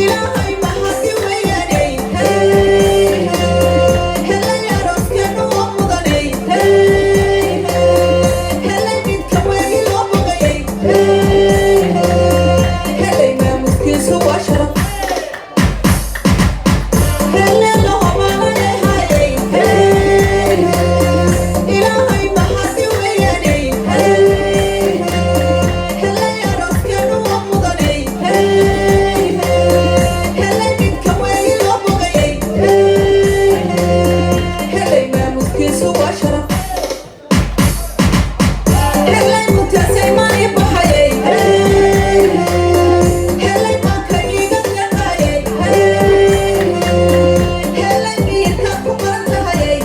Ilaahay mahadi weeyaaney, helay arooskeenu waa mudaney, helay midka weegi loo bogayay, helay maamuskiisu waa sharaf. Helelo homalanayhayay, Ilaahay mahadi weeyaaney, helay arooskeenu waa mudaney, helay midka weegi loo bogayay, helay maamuskiisu waa sharaf. Helay mutaasay maani baxayay, helay maanka iiga deeqayay, helay miyirkaad ku qaran tahayay,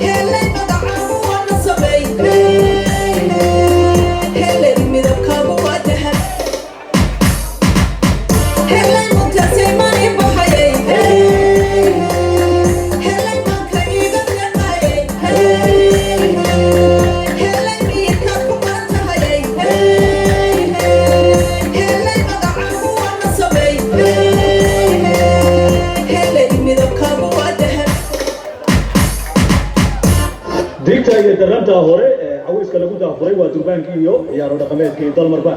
helay magacaagu waa nasabay, helay midabkaagu waa dahab. Helay mutaasay maani baxayay, helay maanka iiga deeqayay, helay miyirkaad ku qaran tahayay, helay magacaagu waa nasabay, helay midabkaagu waa dahab. Digta iyo daranta hore ee cawayska lagu daafuray waa durbaankii iyo ciyaaro dhaqameedkii Dalmarba.